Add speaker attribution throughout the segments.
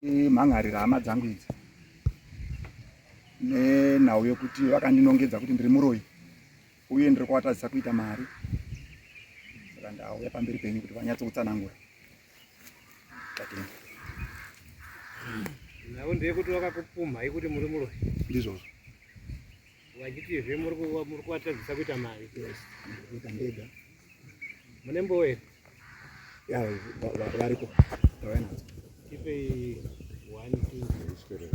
Speaker 1: Mhan'arira hama dzangu idzi nenhau yekuti vakandinongedza kuti ndiri muroyi uye ndiri kuvatadzisa kuita mari saka ndauya pamberi penyu kuti vanyatsokutsanangura. Tatenda.
Speaker 2: Nhau ndeyekuti vakakupumhai kuti muri muroyi.
Speaker 1: Ndizvozvo.
Speaker 2: Vachitizve muri kuvatadzisa kuita mari.
Speaker 1: Yes, ndiri kuita ndega.
Speaker 2: Mune mbowo here?
Speaker 1: Ya, variko. Ndauya nadzo.
Speaker 2: Tipei 1 2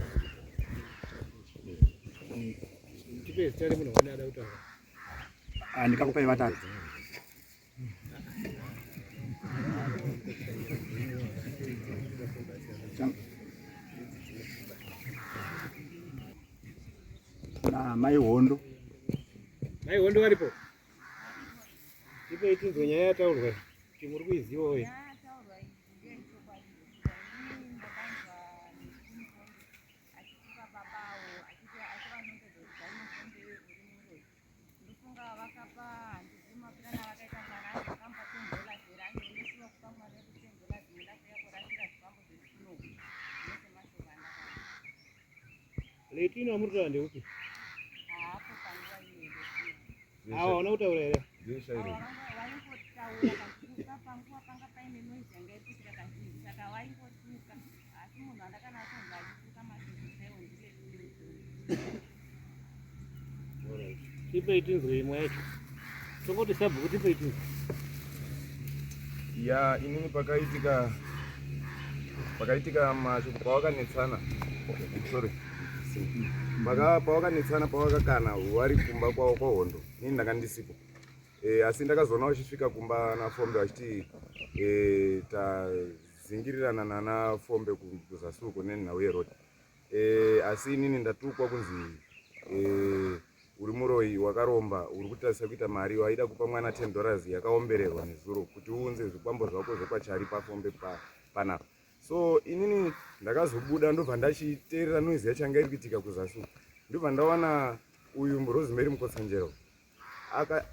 Speaker 2: Tipei zita remunhu wani ada kutaura.
Speaker 1: Ah, ndikakupai vatatu. Na mai Hondo.
Speaker 2: Mai Hondo varipo? Tipei tinzwe nyaya yataurwa kuti muri kuizivawo here? Letino amuri kutaura ndeupi? Awa hauna kutaura here? Tipei tinzwe imwe yacho. Tongoti sabhuku tipei tinzwe.
Speaker 3: Ya inini pakaitika pakaitika mashoko pawakanetsana sorry Paka pawakanetsana pawakakana vari kumba kwavo kwahondo inini ndanga ndisipo e, asi ndakazoona vachisvika kumba nafombe vachiti e, tazingirirana nana fombe kuzasi uko nenhau yeroad e, asi inini ndatukwa kunzi e, uri muroyi wakaromba uri kutarisa kuita mari waida kupa mwana 10 dollars yakaombererwa nezuro kuti uunze zvikwambo zvako zvekwachari pafombe panapa so inini ndakazobuda ndobva ndachiteerera noise yacho yanga iri kuitika kuzasi uku ndobva ndawana uyu rosemary mukotsanjero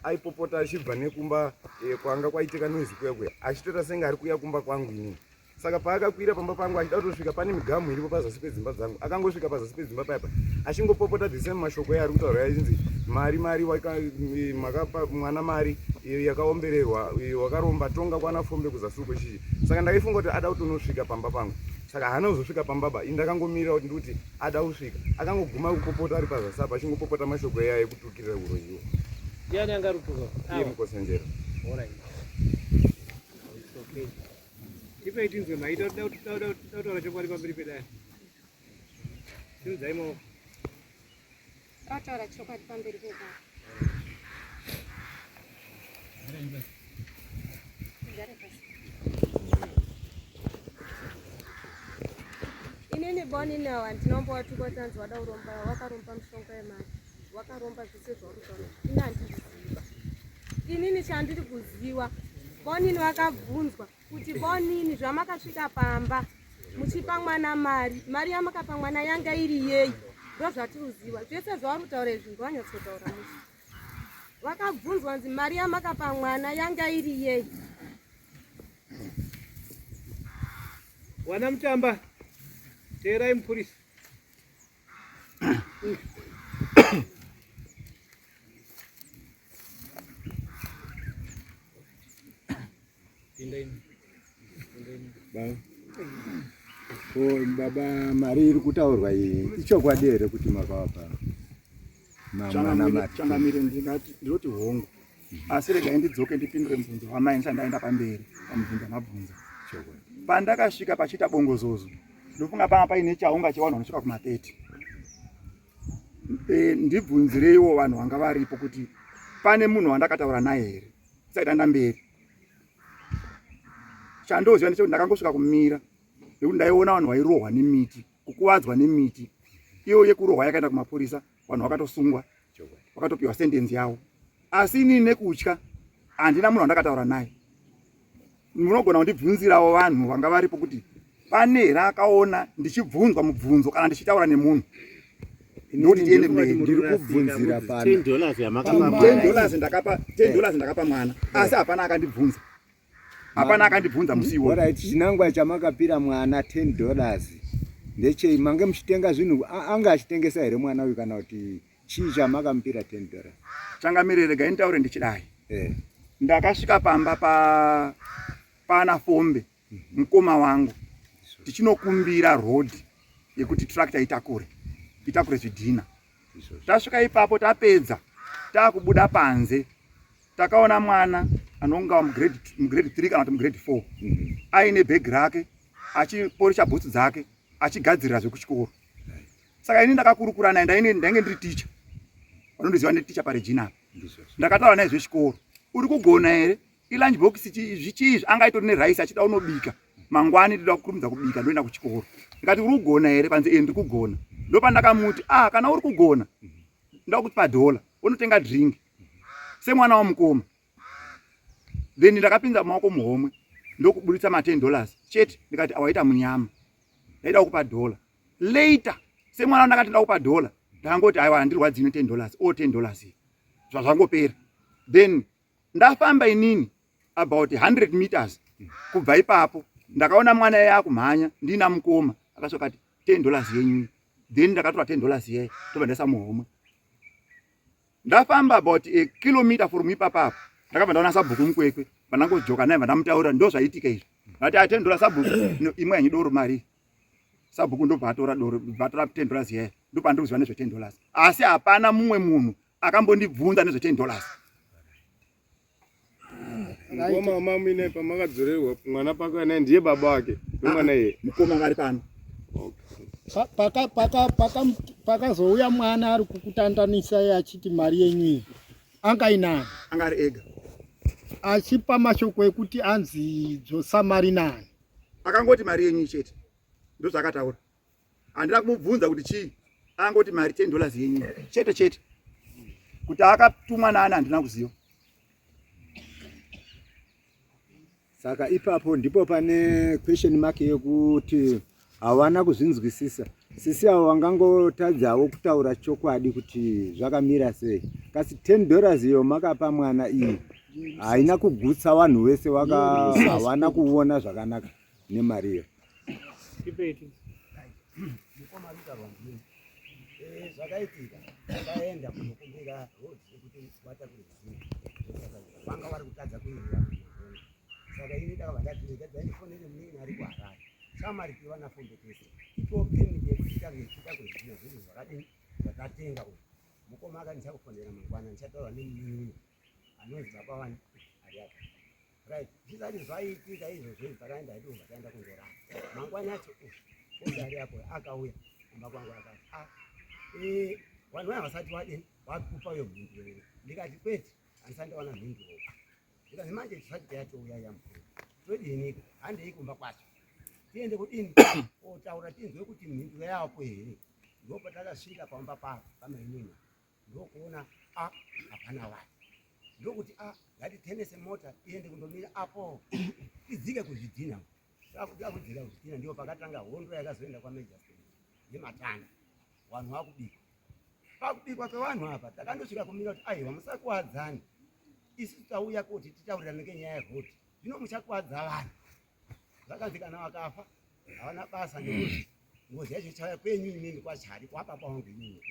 Speaker 3: aipopota achibva nekumba eh, kwanga kwaitika noise kuya kuya achitoita senge ari kuya kumba kwangu inini saka paakakwira pamba pangu achida kutosvika pane migamu iripo pazasi pedzimba dzangu akangosvika pazasi pedzimba paya pa achingopopota the same mashoko eari kutaura achinzi mari mari makapa mwana mari yakaombererwa wakaromba tonga kwana fombe kuzasi uko chichi saka ndaifunga kuti ada kutonosvika pamba pangu saka haana kuzosvika pamba ba ini ndakangomirira kuti ndikuti ada kusvika akangoguma kupopota ari pazasi apa achingopopota mashoko eya ekutukirira uroyiwo
Speaker 2: ndiani anga rutuka
Speaker 3: iye mukosanjera
Speaker 2: okay. Tipei tinzwe maita kutaura chokwadi pamberi pedare. Simudzai maoko.
Speaker 4: Taura chokwadi pamberi pedare. Gare pasi. Inini boni nawa ndinombowatukwa tanzi wada kuromba wakaromba mishonga yemari wakaromba zvese zvauri kutaura ini handizviziva inini chandiri kuziwa bonini vakabvunzwa kuti bonini zvamakasvika pamba muchipa mwana mari mari yamakapa mwana yanga iri yei ndozvatiri kuziva zvese zvavari kutaura izvi ndovanyatsotaura musi vakabvunzwa nzi mari yamakapa mwana yanga iri yei
Speaker 2: Wana mutamba teerai mupurisa.
Speaker 5: Ko baba mari iri kutaurwa iyi ichokwadi here kuti makavapa mwana mari?
Speaker 1: Changamire, ndingati ndinoti hongu, asi regai ndidzoke ndipindure mubvunzo wamai ndisati ndaenda pamberi pamubvunzo wamabvunza. Pandakasvika pachiita bongozozo, ndofunga panga paine chaunga chevanhu vanosvika kuma 30. E, ndibvunzireiwo vanhu vanga varipo kuti pane munhu wandakataura naye here tisati taenda mberi. Chandoziva ndechekuti ndakangosvika kumira nekuti ndaiona vanhu vairohwa nemiti, kukuvadzwa nemiti. Iyo yekurohwa yakaenda kumapurisa, vanhu vakatosungwa, vakatopiwa sentence yavo. Asi inini nekutya handina munhu wandakataura naye. Munogona kundibvunzirawo vanhu vanga varipo kuti pane here akaona ndichibvunzwa mubvunzo kana ndichitaura nemunhu. Ndokuti tiende mberi.
Speaker 5: Ndiri kubvunzira pano.
Speaker 1: $10 ndakapa $10 ndakapa mwana, asi hapana akandibvunza. Hapana akandibvunza musi iwoyo.
Speaker 5: Alright, chinangwa chamakapira mwana $10 Ndechei mange muchitenga zvinhu anga achitengesa here mwana uyu kana kuti chii chamakamupira 10 dollars?
Speaker 1: Changamire, regai nditaure ndichidai. Eh. Ndakasvika pamba pa pana Fombe mukoma wangu tichinokumbira road yekuti tractor itakure itakure zvidhina. Tasvika ipapo tapedza takubuda panze takaona mwana anonga mugrade mugrade 3 kana kuti mugrade 4 aine bhegi rake achiporisha bhutsu dzake achigadzirira zvekuchikoro. Saka ini ndakakurukura naye, ndainge ndainge ndiri ticha, vanondiziva ndiri ticha paRegina apa. Ndakataura naye zvechikoro, uri kugona here ilunch box zvichii izvi, anga aitori nerice achida unobika mangwani, ndinoda kukurumidza kubika ndoenda kuchikoro. Ndikati uri kugona here? Panzi e ndiri kugona. Ndopandakamuti ah, kana uri kugona ndoda kupa dhola unotenga drink semwana wamukoma. Then ndakapinza maoko muhomwe ndokuburitsa ma 10 dollars chete, ndikati awaita munyama, ndaida kukupa dhola later. Semwana ndakati nda kupa dhola, ndangoti aiwa handirwadzi ne 10 dollars o 10 dollars zvazvangopera. Then ndafamba inini about 100 meters kubva ipapo, ndakaona mwana iye akumhanya ndina mukoma, akasvika akati 10 dollars yenyu. Then ndakatora 10 dollars iye tobva ndaisa muhomwe. Ndafamba about a kilometer from ipapa apo, ndakabva ndaona sabhuku muKwekwe, vandangojoka naye, vandamutaurira ndo zvaitika izvi. Vati a 10 dollars sabhuku imwe yanyu doro mari. Sabhuku ndobva atora doro, bva atora 10 dollars iye, ndopandiri kuziva nezve 10 dollars. Asi hapana mumwe munhu akambondibvunza nezve 10 dollars.
Speaker 3: Mukoma wamamine pamakadzorerwa mwana pako naye ndiye baba wake wemwana iye?
Speaker 1: Mukoma vari pano.
Speaker 6: Pakazouya mwana ari kukutandanisai achiti mari yenyu iyi anga inani?
Speaker 1: Anga ari ega.
Speaker 6: Achipa mashoko ekuti anzi dzosa mari nani?
Speaker 1: Akangoti mari yenyu chete, ndozvaakataura. Handina kumubvunza kuti chii, angoti mari 10 dollars yenyu chete chete. Kuti akatumwa nani handina kuziva.
Speaker 5: Saka ipapo ndipo pane question mark yekuti hawana kuzvinzwisisa. Sisi avo vangangotadzawo kutaura chokwadi kuti zvakamira sei. Kasi 10 dollars iyo makapa mwana iyi haina kugutsa vanhu vese, hawana kuona zvakanaka nemari iyo.
Speaker 7: Mukoma Luka Rwandini, zvakaitika takaenda kunokumbira road yekuti vatakure zvinhu, vanga vari kutadza kuirira. Saka ini ndakabva ndati rega dzandifonere munin'ina ari kuHarare, shamari tiri vana Fombe tese, tipiwo permit yekuti titange titakure zvidhina zvedu zvakadini zvatatenga. Uyu mukoma akati ndichakufonera mangwana, ndichataura nemunin'ina anonzi baba wani ari apa. Right, zvisati zvaitika izvozvo izvi, takaenda hedu, taenda kundorara. Mangwana acho uyu Fombe ari apo akauya kumba kwangu akati, ah, vanhu vaya vasati wadini wakupa uyo mhinduro here? Ndikati kwete, handisati ndawana mhinduro. Ndikati manje tisati tayatouya yamukuru, todiniko? Handei kumba kwacho tiende kudini kotaura tinzwe kuti mhinduro yapo here. Ndopatakasvika pamba pavo pamainini, ndokuona a hapana vanhu, ndokuti a ngatitenese mota iende kundomira apo tidzike kuzvidhina. Takuda kudzika kuzvidhina, ndipo pakatanga hondo yakazoenda kwaMajor yematanda, vanhu vakubikwa. Pakubikwa kwevanhu apa takandosvika kumira kuti aiwa, musakuwadzani, isu tauya kuti titaurirane ngenyaya yeroad, zvino muchakuwadza vanhu. Zvakanzi kana vakafa havana basa nekuti ngozi yacho ichauya kwenyu imimi kwaChari kwababa wangu imimi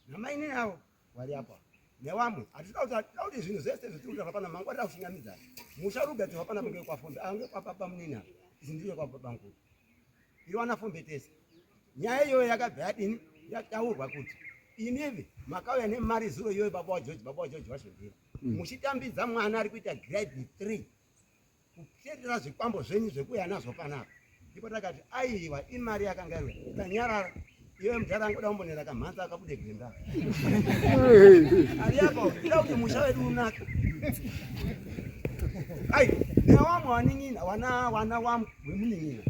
Speaker 7: namainini avo vari apa newamwe. Hatida kuti zvinhu zvese zvetiri kutaura pana mangwa tida kuchingamidzana. Musha uri kugadzirwa pana kunge kwaFombe ange kwababa munini apa, izi ndiye kwababa nkuru, iri wana Fombe tese. Nyaya iyoyo yakabva yadini yataurwa kuti inivi makauya nemari zuro iyoyo, baba waGeorge, baba waGeorge vazvondira muchitambidza mwana ari kuita grade 3 kuteerera zvikwambo zvenyu zvekuuya nazvo panapa. Ndipo takati aiwa, imari yakanga iri tanyarara. Iwe mudhara angoda kumbonera kamhanza akabude gwemba ari apa, ida kuti musha wedu unaka. Ai newamwe wanin'ina wana wana wemunin'ina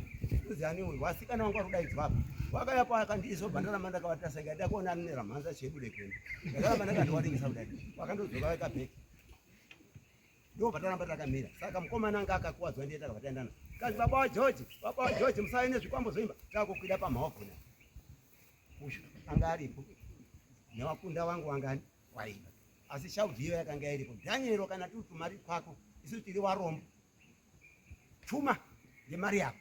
Speaker 7: uziani uyu wasikana wangu ari kudaidzwa apa wakauya pa akandiiso ndaramba ndakavatasa ikada kuona anonera mhanza chebude gwemba. Ndakaramba ndakandiwaringisa kudai, wakandodzoka wekabheki, ndo pataramba takamira. Saka mukomana anga akakuwadzwa ndiye takabva taendana kazi baba waGeorge, baba waGeorge, musave nezvikwambo zvoimba takukwira pamaovhuna. Uyu anga aripo newakunda wangu wangani waiba, asi shaudhi iyo yakanga iripo. Dhaniero, kana tiri tumari kwako, isu tiri warombo, tuma ngemari yako,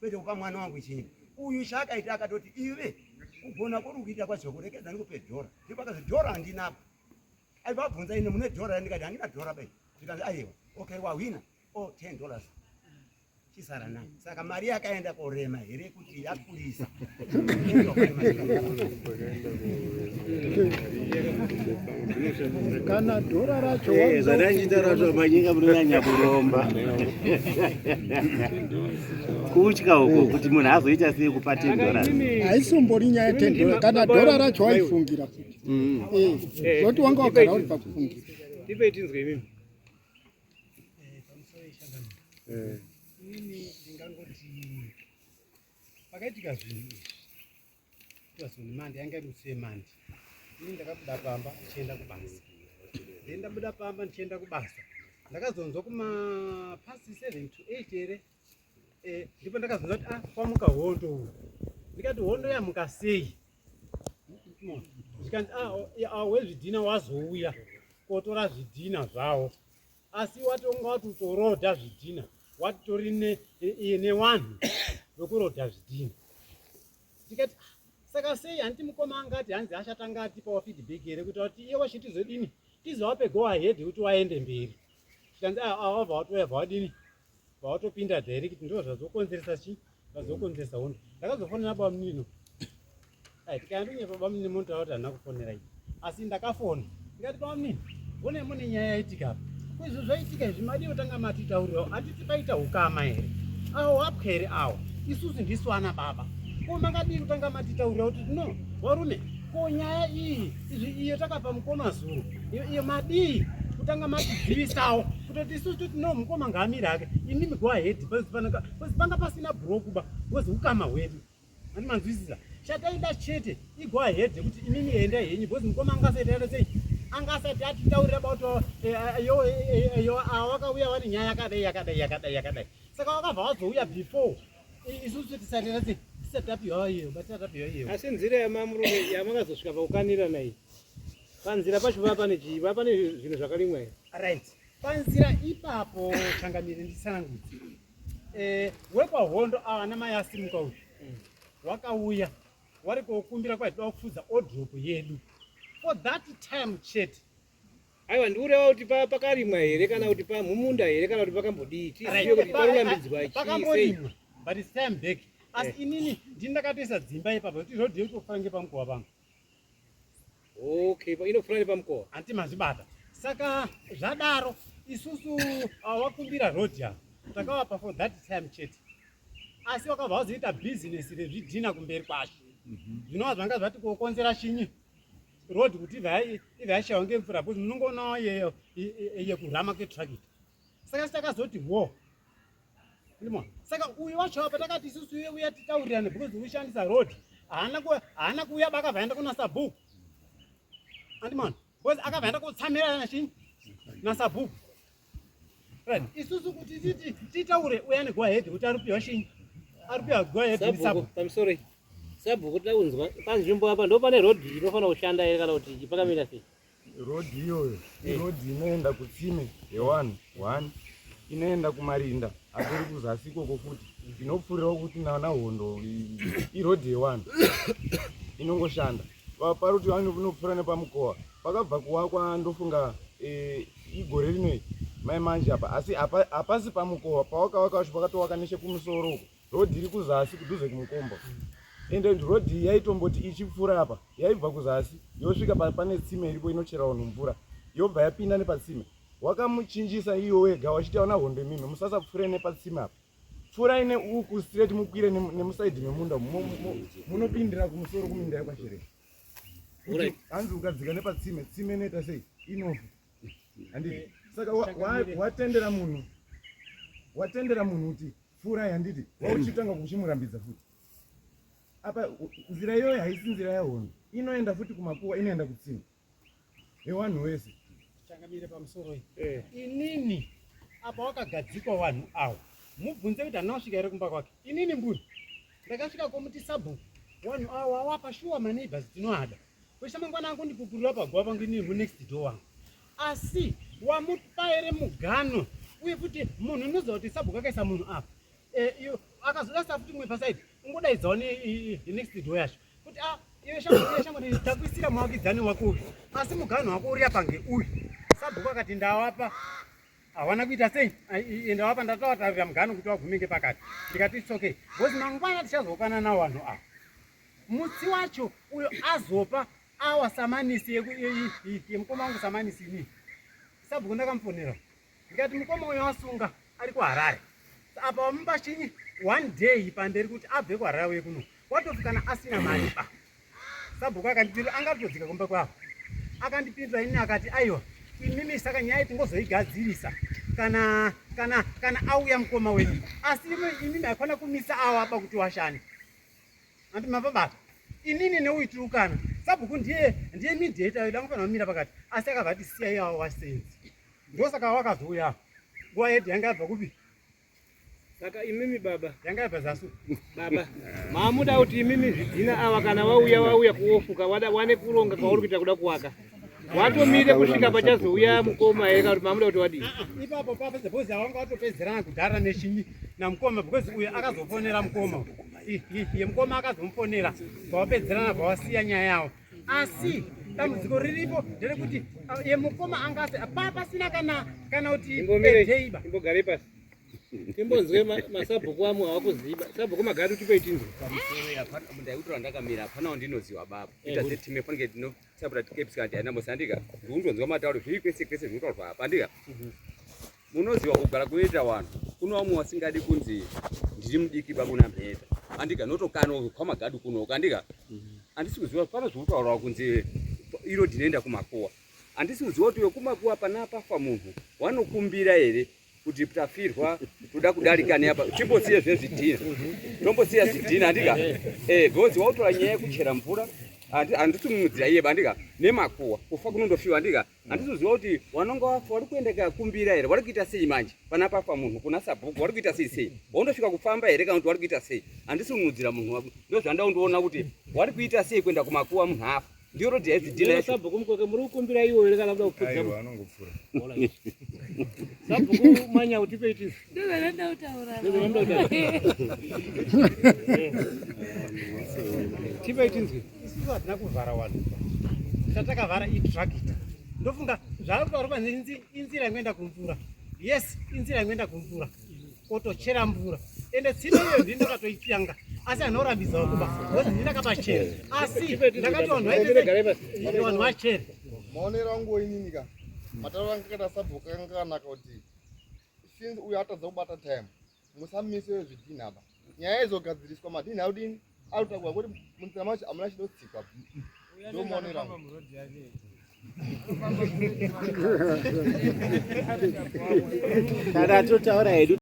Speaker 7: kwete kupa mwana wangu chinyi. Uyu chaakaita akatoti iwe kugona kuri kuita kwacho kurekedza ndikupe dhora. Ndipo akazi dhora handinapo. Aibva abvunza ine mune dhora ndikati handina dhora bai. Zvikanzi aiwa. Okay wahwina. Oh 10 dollars. Chisara nayo. Saka mari yakaenda korema here kuti yakurisa.
Speaker 6: Kana dhora racho
Speaker 8: eh, zvatanchitaura zvo manyika munonyanya kuromba. Kutya uko kuti munhu azoita sei kupa 10 dollars.
Speaker 6: Haisimbori nyaya 10 dollars. Kana dhora racho waifungira futi. Mm. Eh, zoti wanga wagara uri pakufungira.
Speaker 2: Tipei tinzwe imimi. Pamusoro yeshangano. Inini ndingangoti pakaitika zvinhu izvi twazoni mandi yanga iri musi wemandi. Ini ndakabuda pamba ndichienda kubasa. Then ndabuda pamba ndichienda kubasa. Ndakazonzwa kuma past 7 to 8 here eh, ndipo ndakazonzwa kuti ah, kwamuka hondo uku. Ndikati hondo yamuka sei? Zvikanzi ah, ah, wezvidhina wazouya kotora zvidhina zvawo asi watonga watotorodha zvidhina watitori newanhu vekurodha zvidhina. Ndikati ah, saka sei handiti mukoma angati hanzi achatanga atipawo feedback here kuita kuti iye wacho tizodini tizovape go ahead kuti waende mberi. Zvikanzi ah, ah, wabva watouya bva wadini bva watopinda direct ndo zvazokonzeresa chi zvazokonzeresa hondo. Ndakazofonera bamunino ai tikandonyepa bamunini munotaura kuti handina kufonera iyi asi ndakafona ndikati bamunini hone mune nyaya yaitika apa ko izvo zvaitika izvi madii kutanga matitaurirawo handiti paita ukama here awo wapwere awo isusu ndisu ana baba ko makadii kutanga matitaurira kuti no varume ko nyaya iyi izvi iyo takapa mukoma zuro iyo madii kutanga matizivisawo kutoti isusu toti no mukoma ngaamire hake imimi go ahead because panga pasina bhurokuba because ukama hwedu Mani manzwisisa. Chataida chete igo ahead yekuti imimi endai henyu because mukoma anga asati aita sei? Anga asati atitaurira about eh, eh, yo eh, yo ah, wakauya wani nyaya yakadai yakadai yakadai yakadai. Saka wakabva wazouya before isusu tisati tati tisati tapiwa iyo tisati tapiwa iyo. Asi nzira yamamurume yamakazosvika pakukanirana iyi. Panzira pacho pava pane chii? Pava pane zvinhu zvakarimwa here? Right. Panzira ipapo changamire nditsanangudze. Eh, wekwahondo ava ana mai asimuka uyu wakauya wari kokumbira kwaitida kupfudza odrop yedu for that time chete.
Speaker 9: Aiwa, ndikureva kuti pakarimwa here kana kuti pamumunda here kana kuti pakambodii, tizive kuti parurambidzwa chii sei.
Speaker 2: Pakamborimwa but it's time back asi eh. Inini ndini ndakatoisa dzimba ipapo kuti road yekutofara ngepamukova pangu.
Speaker 9: Okay, inofura nepamukova.
Speaker 2: Hanti mazvibata. Saka zvadaro isusu ah, wakumbira road ya takavapa for that time chete, asi wakabva wazoita business rezvidhina kumberi kwacho zvinova zvanga zvati kokonzera chinyi road kuti ibva yashaiwa ngemvura because munongoonawo yekurama ketrakita. Saka takazoti wo ndimo saka uyu wacho apa takati isusu uye uya titaurirane because ushandisa road haana kuuya bakabva aenda kuna sabhuku andimona because akabva aenda kotsamirana chinyi nasabhuku. Right, isusu kuti titi titaure uya ne go ahead kuti aripiwa chinyi aripiwa go ahead
Speaker 9: Sabhuku
Speaker 2: sabhuku.
Speaker 9: Pamusoro sabhuku, tida kunzwa panzvimbo apa ndo pane road inofanira kushanda here kana kuti pakamira sei?
Speaker 3: Road iyoyo iroad inoenda kutsime yewanhu one, inoenda kumarinda atori kuzasi ikoko futi, inopfuurirawo kuti nahondo iroad yewanhu inongoshanda. Paruti inopfuura nepamukowa pakabva kuwakwa ndofunga eh, igore rinoi mai manje apa, asi hapasi pamukowa pawakawaka wacho pakatowaka nechekumusoro uko, road iri kuzasi kudhuze kumukomba. Ende road iyi yaitomboti ichipfuura apa yaibva kuzasi yosvika pane tsime iripo inochera vanhu mvura yobva yapinda nepatsime. Wakamuchinjisa iyo wega wachiti aona hondo imimi musasapfuure nepatsime apa, pfuurai neuku straight mukwire nemusaidhi memunda munopindira kumusoro kuminda yekwashereni. Hanzi ukadzika nepatsime tsime inoita sei inofa handiti? Saka watendera munhu watendera munhu kuti pfuurai handiti, wauchitanga kuchimurambidza futi apa. Nzira iyoyo haisi nzira yahondo, inoenda futi kumakuwa, inoenda kutsime yewanhu wese.
Speaker 2: Changamire pamusoro iyi eh. Inini apa wakagadzikwa wanhu awo mubvunze kuti handina kusvika here kumba kwake. Inini mbuni ndakasvika komuti sabhuku wanhu awo awapa shuwa maneighbors tinoada kwesha mangwana angu ndipupurira paguva pangu inini munext door wangu asi wamupa here mugano uye futi munhu unoziva kuti sabhuku akaisa munhu apa eh, akazoda sa futi mumwe pasaidi. Ungodaidzawo nenext door yacho kuti ah iwe shamwari shamwari takuisira muvakidzani wako uyu asi muganhu wako uri apa ngeuyu. Sabhuku akati ndawapa hawana kuita sei ndawapa ndatovatarira muganhu kuti wagume ngepakati. Ndikati it's okay because mangwana tichazokana nawo vanhu ava. Mutsi wacho uyo azopa awa samanisi yemukoma wangu samanisi inini. Sabhuku ndakamufonera ndikati mukoma uyo asunga ari kuHarare apa wamupa chinyi one day pamberi kuti abve kuHarare uye kuno watofukana asina mari ba. Sabhuku akandipindura anga atodzika kumba kwavo akandipindura ini akati aiwa imimi saka nyaya tingozoigadzirisa kana kana kana auya mukoma wenyu asi imimi haikona kumisa awa ba kuti washande Anti mapabata. Inini neuyu tiri kukana. Sabhuku ndiye ndiye mediator wedu anofanira kumira pakati. Asi akabva ati siyai avo vasenzi. Ndosaka wakazouya. Nguva yedu yanga yabva kupi?
Speaker 9: Saka imimi baba.
Speaker 2: Yanga yabva zasu.
Speaker 9: Baba, maamuda kuti imimi zvidhina ava kana vauya vauya kuofuka wada wane kuronga kwauri kuita kuda kuwaka. Watomire kusvika pachazouya mukoma here kana kuti mamuda kuti wadii?
Speaker 2: Ah, ah, ipapo papedza because awanga watopedzerana kudhara nechinyi namukoma because uyo akazofonera mukoma iye mukoma akazomufonera bvawapedzerana bvawasiya nyaya yawo asi dambudziko riripo nderekuti ah, ye mukoma angase pasina kana kana kuti
Speaker 9: edeiba imbogare pasi timbonzwe masabhuku amwe awakuziva sabhuku magari tipe tinzwe
Speaker 10: ndaikutora ndakamira hapana wandinoziva baba ita setime fanike Sabra caps kana dynamo sandika ndikundonzwa matauro zviri kwese kwese zviri kutaurwa apa andika mhm. munoziva kugara kunoita vanhu kuno vamwe vasingadi kunzi ndiri mudiki bakuna mheta andika notokano kwamagadu kunoka andika mhm. andisi kuziva pano zviri kutaurwa kunzi iro ndinoenda kumakuwa andisi kuziva kuti wekumakuwa pana pafa munhu wanokumbira here kuti tafirwa toda kudarika neapa timbosiye zvezvidhina tombosiya zvidhina handika eh because wautora nyaya yekuchera mvura handisimudzira iye bandika nemakuwa kufa kunondofiwa handika handisiziva kuti wanonga wafa wari kuenda kakumbira here wari kuita sei manje pana pafa munhu kuna sabhuku wari kuita sei sei waundosvika kufamba here kana kuti wari kuita sei handisimudzira munhu wako ndozvandaundoona kuti wari kuita sei kuenda kumakuwa munhu afa Ndiyo road yaizvidhina yacho.
Speaker 9: Sabhuku mukoke muri kukumbira iwo here kana kuda kupfudza?
Speaker 3: Aiwa anongopfura.
Speaker 9: Sabhuku manya utipe itizi.
Speaker 11: Ndozvanoda kutaura.
Speaker 9: Ndozvanoda kutaura. Tipe itinzwe.
Speaker 2: Isusu hatina kuvhara vanhu. Chatakavhara itrakita. Ndofunga zvaari kutaura panzi inzira inoenda kumvura. Yes, inzira inoenda kumvura. Kotochera mvura. Ende tsime iyo ndini ndakatoipyanga. Asi anorambidza kuba. Because ndini ndakapachera. Asi ndakati vanhu vaite vanhu vachere.
Speaker 12: Maonero angu inini ka. Matauro anga akaita sabhuku anga akanaka kuti since uyo atadza kubata time musamise zvidhinha apa. Nyaya izogadziriswa madhinha akudini arikutakura kuti munzira macho hamuna chinotsikwa. Ndomaonero angu.
Speaker 8: Kana totaura hedu.